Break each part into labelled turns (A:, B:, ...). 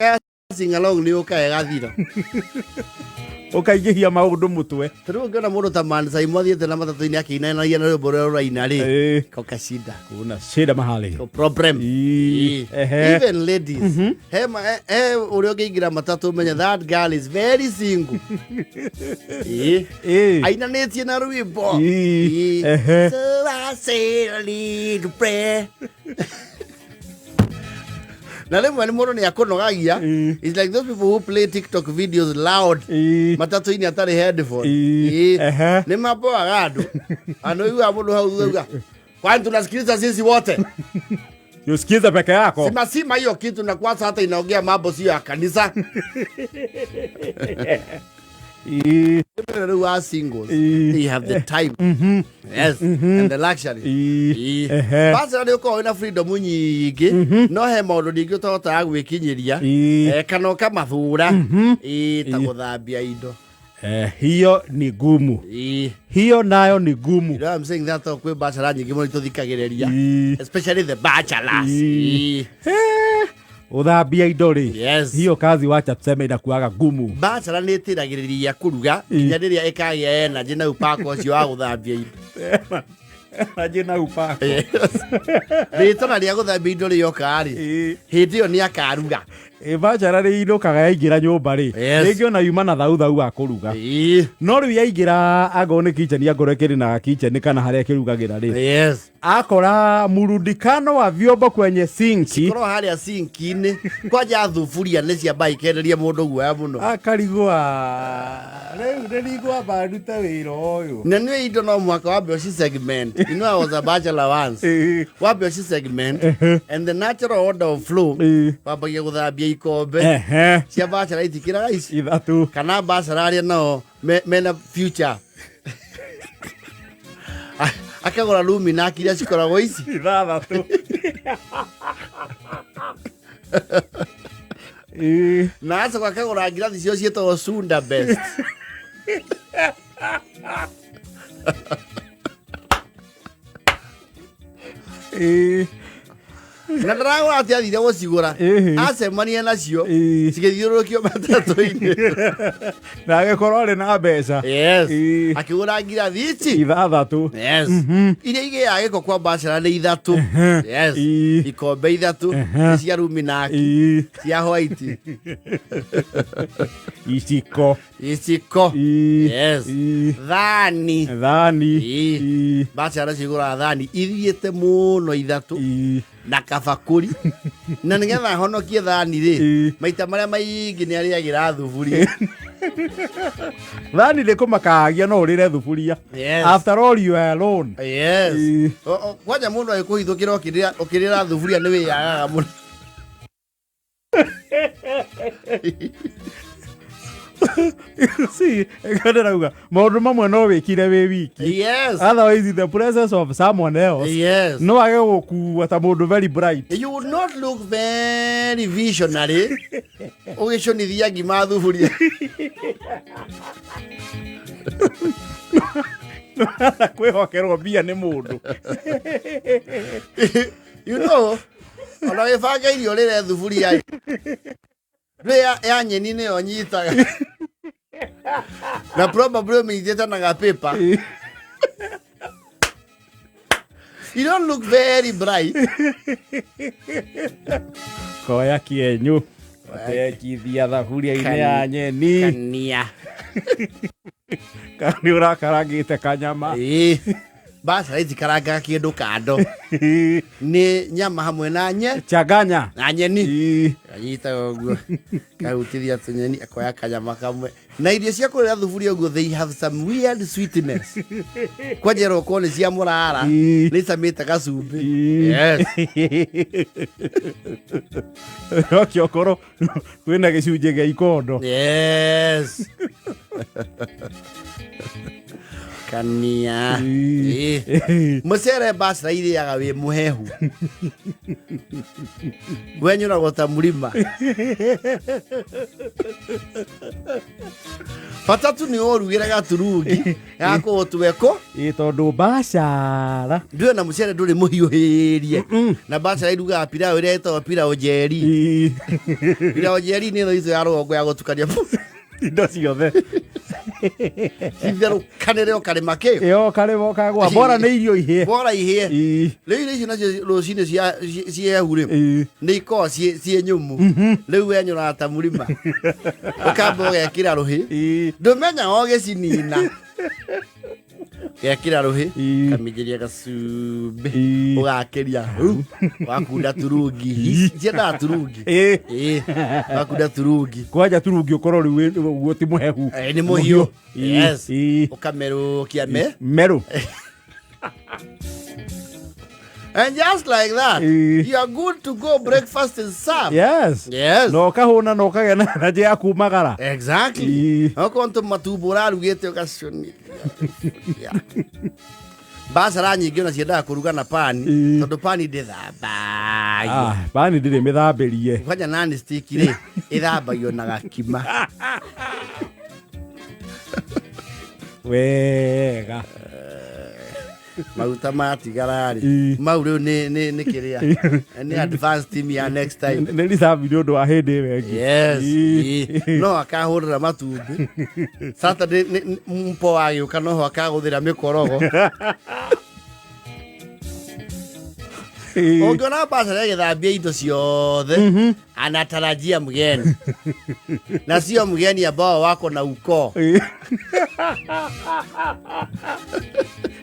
A: Ya sing along nĩ yũkaga ĩgathira.
B: Ũkaingĩhia maũndũ mũtwe.
A: Ta rĩu ũngĩona mũndũ ta Man Saimo athiĩte na matatũ-inĩ akĩinainagia na rwĩmbo rũrĩa rũraina rĩ, koka shida.
B: Kuna shida mahali.
A: Ko problem.
B: Ĩĩ. Ehe.
A: Even ladies. He ma he ũrĩa ũngĩingĩra matatũ ũmenye that girl is very single. Ĩĩ. Ainanĩtie na rwĩmbo.
B: Ĩĩ.
A: Ĩĩ.
B: Ehe.
A: So I say a little prayer. Na rĩmwe nĩ mũndũ nĩ akũnogagia. It's like those people who play TikTok videos loud matatũ-inĩ atarĩ headphone.
B: Ĩĩ. Ehe.
A: Nĩ maboaga andũ. Andũ iguaga mũndũ hau thutha auga, kwani tunasikiliza sisi wote?
B: Usikize peke yako.
A: Sima sima hiyo kitu na kwanza hata inaongea mambo sio ya kanisa. Rĩu wa singles, they have the time. Yes, and the luxury.
B: Ĩĩ. Ehe.
A: Bachelor nĩ ũkoragwo wĩna freedom nyingĩ, no he maũndũ ningĩ ũtahotaga gwĩkinyĩria. Kana ũkamathũra. Ĩĩ, ta gũthambia indo.
B: Eh, hiyo ni gumu. Hiyo nayo ni gumu.
A: You know I'm saying that kwĩ bachelor nyingĩ mũno itũthikagĩrĩria. Especially the bachelors.
B: Eh, Ũthambia indo rĩ.
A: Yes.
B: Hiyo kazi wacha tuseme inakuaga gumu.
A: Bachelor nĩ ĩtĩragĩrĩria kũruga nginya rĩrĩa ĩkagĩa energy na upako ũcio wa gũthambia indo.
B: Energy na upako.
A: Rĩtana rĩa gũthambia indo rĩoka rĩ, hĩndĩ ĩyo nĩ akaruga.
B: Ĩ bachelor rĩ inũkaga yaingĩra nyũmba rĩ.
A: Yes.
B: Rĩngĩ ona yuma na thau thau wa kũruga. No rĩu yaingĩra angorwo nĩ kitchen angorwo ĩkĩrĩ na kitchen kana harĩa ĩkĩrugagĩra rĩ.
A: Yes.
B: Akora murundikano wa vyombo kwenye sinki.
A: Korwo harĩa sinki-inĩ kwanja thuburia nĩ ciamba ikereria mũndũ guoya mũno.
B: Akarigwa rĩu nĩrigwamba ndute wĩra ũyũ.
A: Na nĩ indo no mũhaka wambe ũci segment. You know I was a bachelor once. Wambe ũci segment and the natural order of flow wambagia gũthambia ikombe
B: Ehe.
A: cia bachelor itikĩraga ici
B: ithatũ
A: kana bachelor arĩa nao mena future akagũra luminaki iria cikoragwo ici
B: ithathatũ.
A: Na acoka akagũra ngirathi cio ciĩtagwo Sunda Best. Na ndaragũra atĩ athire gũcigũra, acemania nacio cigĩthiũrũrũkio matatũ-inĩ.
B: Na agĩkorwo arĩ na mbeca.
A: Yes. Akĩgũra ngirathi ici
B: ithathatũ.
A: Yes. Iria igĩaga gĩko kwa bachelor nĩ ithatũ. Yes. Ikombe ithatũ nĩ cia ruminaki cia white.
B: Iciko.
A: Iciko. Yes. Thani.
B: Thani.
A: Bachelor cigũraga thani ithiĩte mũno ithatũ na kabakũri, na nĩgetha ahonokie thani rĩ, maita marĩa maingĩ nĩ arĩagĩra thuburia.
B: Thani nĩ kũmakagia no ũrĩre thuburia.
A: Yes.
B: After all you are alone.
A: Yes. Kwanja mũndũ agĩkũhithũkĩra ũkĩrĩra thuburia nĩ wĩyagaga mũno.
B: See, ndĩrauga maũndũ mamwe no wĩkire wĩ wiki.
A: Yes.
B: Otherwise the presence of someone else
A: Yes.
B: no age gũkua ta mũndũ very bright.
A: You would not look very visionary ũgĩcũnithia ngima thuburia.
B: Kwĩhokerwo mbia nĩ mũndũ.
A: You know, ona wĩbanga irio rĩre thuburia ĩ. Ndũĩ ya nyeni nĩyo nyitaga. Na probably ũmĩnyitĩte na gapaper. You don't look very bright.
B: Koya kĩenyũ ũtekithia thaburia-inĩ ya nyeni.
A: Kania.
B: Kana nĩ ũrakarangĩte kanyama.
A: Ĩĩ. Bachelor itikarangaga kĩndũ kando. Nĩ nyama hamwe na nye.
B: Changanya.
A: Na nyeni. Kanyitaga ũguo. Kahutithia tũnyeni akoya kanyama kamwe. Na irio cia kũrĩra thuburia ũguo they have some weird sweetness. Kwanja ĩrokorwo nĩ cia mũrara. Nĩ icamĩte gacumbĩ. Yes.
B: No kĩokorwo kwĩna gĩcunjĩ gĩa ikondo.
A: Yes. Kania. Ĩĩ. Mũcere bacĩra irĩaga wĩ mũhehu. Wenyũragwo ta mũrima. Bata tu nĩ ũrugĩre gaturungi gakũũtweko.
B: Ĩ tondũ bacara.
A: Ndũĩ na mũcere ndũrĩ mũhiũhĩrie. Na bacĩra irugaga pilau ĩrĩa ĩtagwo pilau njeri. Pilau njeri nĩ ĩno itũ ya rũgongo ya gũtukania
B: Indo ciothe.
A: Itherũkanĩre ũkarĩma kĩ?
B: Ĩyo karĩma ũkagwa. Bora nĩ irio ihĩe.
A: Bora ihĩe. Rĩu irio icio nacio rũcinĩ ciĩ hehu rĩ, nĩ ikoragwo ciĩ nyũmũ. Rĩu wenyũraga ta mũrima. Ũkamba ũgekĩra rũhĩ. Ndũmenyaga ũgĩcinina. Gekĩra rũhĩ. Kaminjĩria gacumbĩ. Ũgakĩria hau. Wakunda turungi. Ciendaga turungi. Ĩĩ. Wakunda turungi.
B: Kwanja turungi ũkorwo rĩu ũguo ti mũhehu.
A: Nĩ mũhiũ. Yes. Ũkamerũkia me.
B: Merũ.
A: And just like that, you are good to go. Breakfast is served.
B: Yes.
A: Yes.
B: Na ũkahũna na ũkagĩa na energy ya kumagara.
A: Exactly. Okorwo nĩ tũmatumbo ũrarugĩte ũgacunia. Bacara nyingĩ ona ciendaga kũruga na pani tondũ pani ndĩthambagio.
B: Ah, pani ndĩrĩ mĩthambĩrie.
A: Kwanja non stick rĩ ĩthambagio na gakima.
B: Wega.
A: Maguta matigara rĩ mau rĩu nĩ kĩrĩa nĩ advanced team ya next time.
B: Nĩ reserve nĩ ũndũ wa hĩndĩ ĩyo ĩngĩ.
A: Yes. No akahũrĩra matumbĩ Saturday mpo wagĩũka noho akagũthĩra mĩkorogo. Ũngĩona bacara ĩgĩthambia indo ciothe anatarajia mgeni na sio mgeni ambao wako na ukoo.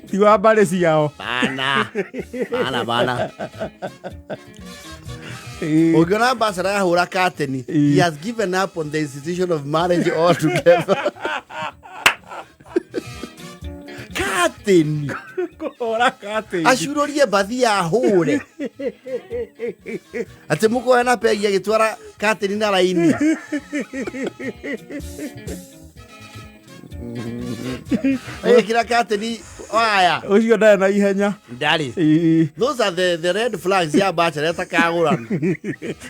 B: Ti wa mbarĩ ciao.
A: Bana bana bana. Ũngĩona bacara yahũra kateni, he has given up on the institution of marriage altogether. Kateni
B: Kũhũra kateni.
A: Acurorie mbathi ya hũre atĩ mũkoya na pegi agĩtwara kateni na raini agĩkĩra kateni waya.
B: Ũcio ndarĩ na ihenya.
A: Ndarĩ. Those are the red flags ya bachelor ĩtakagũrana.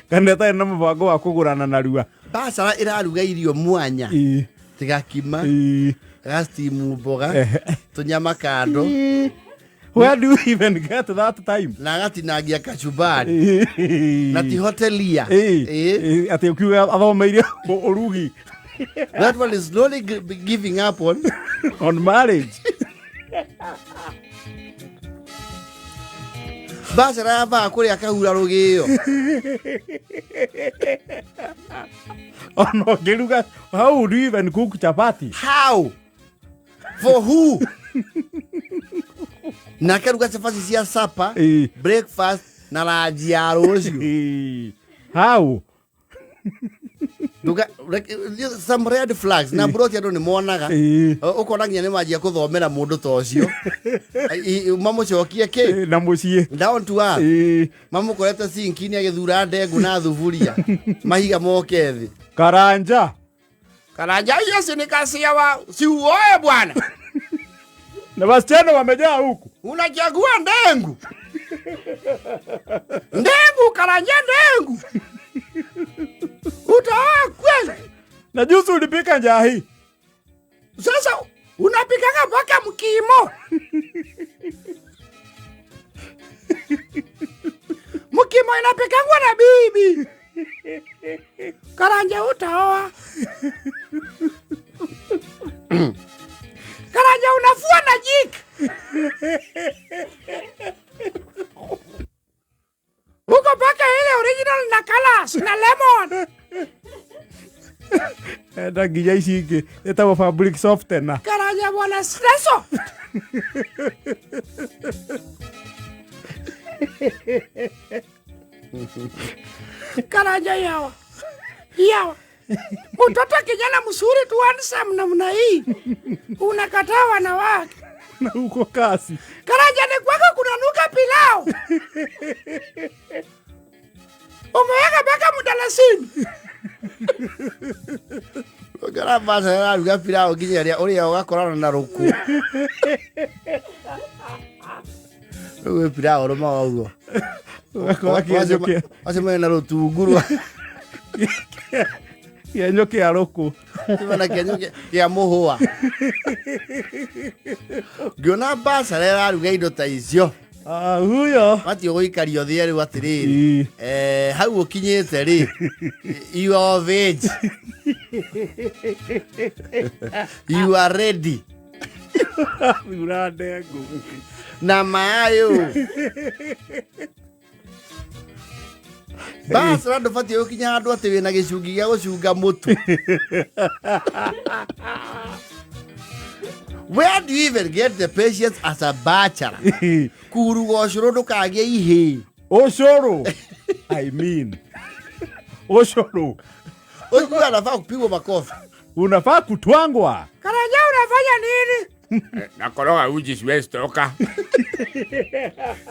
B: Kana ĩtarĩ na mũbango wa kũgũrana narua.
A: Bachelor ĩraruga irio mwanya tigakima gastimu mboga tũnyama kando.
B: Where do you even get that time?
A: Na agatinangia kachumbari na ti hotelia.
B: Atĩ ũkiuga athomeire ũrugi.
A: That one is slowly giving up on
B: on marriage.
A: Bachelor yambaga kũrĩa kahura rũgĩo.
B: Ona ũngĩruga, how would you even cook chapati?
A: How? For who? Na akaruga chapati cia supper, breakfast na lunch ya rũciũ.
B: How?
A: Nduga, some red flags na mburoti andũ nĩ monaga. Ũkona nginya nĩ manjia kũthomera mũndũ ta ũcio. Mamũcokie kĩ?
B: Na mũciĩ.
A: Down to earth. Mamũkorete sinki-inĩ agĩthura ndengũ na thuburia. Mahiga moke thĩ.
B: Karanja.
A: Karanja hiyo si ni kazi ya wa si uoe bwana.
B: Na wasichana wamejaa huku.
A: Unachagua ndengu. Ndengu Karanja ndengu. Utaoa kweli?
B: Na juzi ulipika njahi.
A: Sasa unapikanga mpaka mkimo. Mkimo inapikangwa na bibi. Karanja utaoa. Karanja unafua na jik. Uko mpaka ile original na colors na lemon.
B: Enda nginya ici ingĩ ĩtagwo fabric softener.
A: Karanja bwana streso. Karanja yawa. Yawa. Mtoto kijana mzuri tu handsome namna hii. Unakataa wanawake.
B: Na uko kasi.
A: Karanja ni kwako kunanuka pilau. Umeweka mpaka mdalasini. Ũngĩona bachelor araruga pilau nginya ũrĩa ũgakorana na rũkũ. Rĩu gwĩ pilau ũrũmaga ũguo.
B: Ũgakora kĩenyo kĩa
A: Wacemania na rũtungu rwa
B: kĩenyo kĩa rũkũ.
A: na kĩenyo kĩa mũhũa. Ngĩona bachelor ĩraruga indo ta icio.
B: Ah, huyo.
A: Batiĩ gũikario thĩ rĩu atĩrĩrĩ.
B: Ii.
A: Hau ũkinyĩte rĩ, you are of age. You are ready.
B: Thura ndengũ.
A: Na maĩ. Bachelor ndũbatiĩ gũkinya handũ atĩ wĩna gĩcungi gĩa gũcunga mũtu. Where do you even get the patience as a bachelor? Kuruga ũcũrũ ndũkagĩe ihĩĩ.
B: Ũcũrũ. I mean. Ũcũrũ.
A: Ũcio anafaa kupigwa makofi.
B: Unafaa kutwangwa.
A: Karanja unafanya nini?
C: Nakoroga uji, siwezi toka.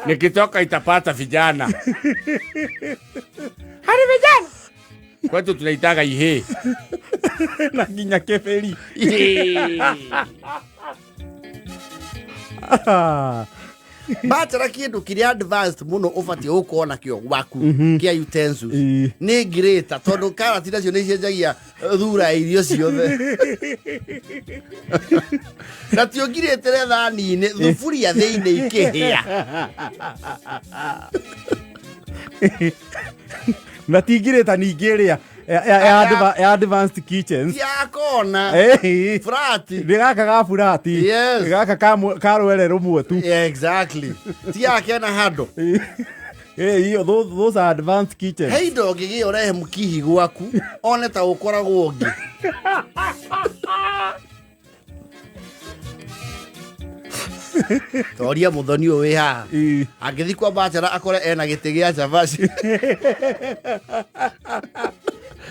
C: Nikitoka itapata vijana.
A: Hadi vijana.
C: Kwetu tunaitaga ihe.
B: Na nginya keberi.
C: Ihe.
A: Bachelor kĩndũ kĩrĩa advanced mũno ũbatiĩ gũkorwo nakĩo gwaku kĩa utensils
B: Ii.
A: nĩ grater, tondũ karati nacio nĩ icenjagia thura ya irio ciothe. Na ti ũngirĩtĩre thani-inĩ, thuburia thĩinĩ ikĩhĩa.
B: Na tingirĩta ningĩ ĩrĩa ya advanced kitchens.
A: Ya kona. Flat.
B: Nĩ gaka ga furati.
A: Yes.
B: Nĩ gaka ka rwere rũmwe tu.
A: Yeah, exactly. Ti yake na handũ.
B: Hiyo, those are advanced kitchens.
A: He indo ũngĩgĩa ũrehe mũkihi gwaku one ta ũkoragwo ũngĩ. Toria mũthoni ũyũ wĩ haha. Angĩthiĩ kwa bachelor akore ena gĩtĩ gĩa cabaci.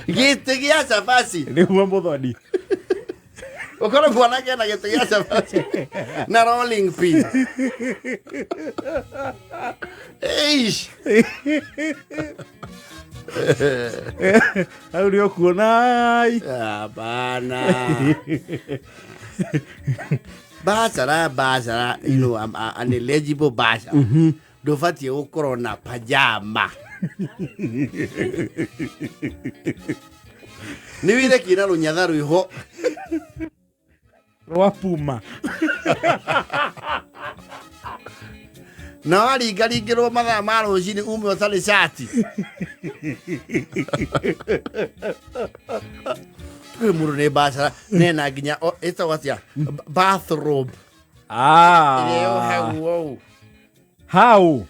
A: Gĩtĩ gĩa cabaci.
B: Nĩguo mũthoni.
A: Ũkore mwanake ena gĩtĩ gĩa cabaci na rolling pin. Eish.
B: Hau nĩ ũkuona ai.
A: Hapana. Bachelor, bachelor, you know, I'm an eligible bachelor. Ndũbatiĩ gũkorwo na pajama. Nĩ wĩre kĩna rũnyatha rwĩho.
B: Rwa Puma.
A: Na waringaringĩrwo mathaa ma rũcinĩ ume ũtarĩ cati. Kwĩ mũndũ nĩ bachelor nena nginya ĩtagwo atĩa? Bathrobe. Ĩrĩa yohagwo ũũ.
B: How?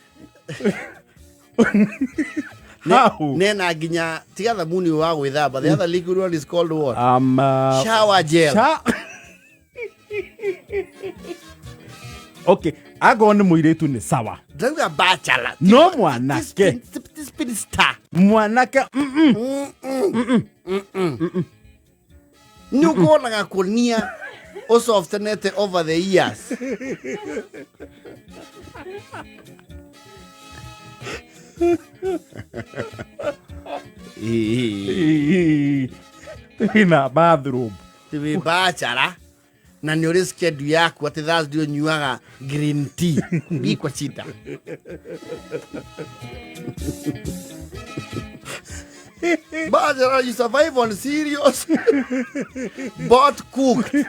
B: How?
A: Nena nginya tiga thamuni wa gwĩthamba. The other liquid one is called what? Shower gel.
B: Okay, akorwo nĩ mũirĩtu nĩ sawa.
A: Ndauga bachelor.
B: No mwanake.
A: Ti spinster.
B: Mwanake.
A: Nĩ ũkorwo na gakũnia ũsoftenete over the years.
B: Ina bathroom.
A: Ti wĩ bachelor na nĩ ũrĩ schedule yaku atĩ Thursday ũnyuaga green tea. Bikwa chita. Bachelor, you survive on cereals, but cooked.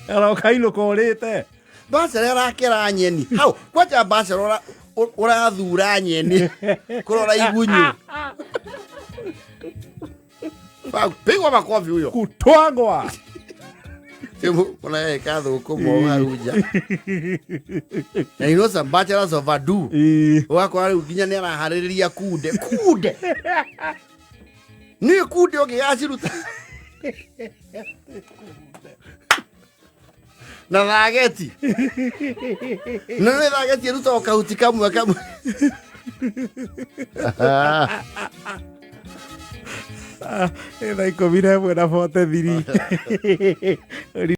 B: Aroka inũka ũrĩte.
A: Bachelor arakera nyeni. Hau, kwanja bachelor ũrathura nyeni kũrora igunyũ. Pigwa makofi huyo.
B: Kutwangwa.
A: Kuna eka thũkũma hau nja. Na you know some bachelors overdo. Ũgakora rĩu nginya nĩ araharĩrĩria kunde. Kunde. Nĩ kunde ũngĩgaciruta. Na thageti. Na nĩ thageti ĩrutagwo kahuti kamwe kamwe.
B: Thaa 11:43.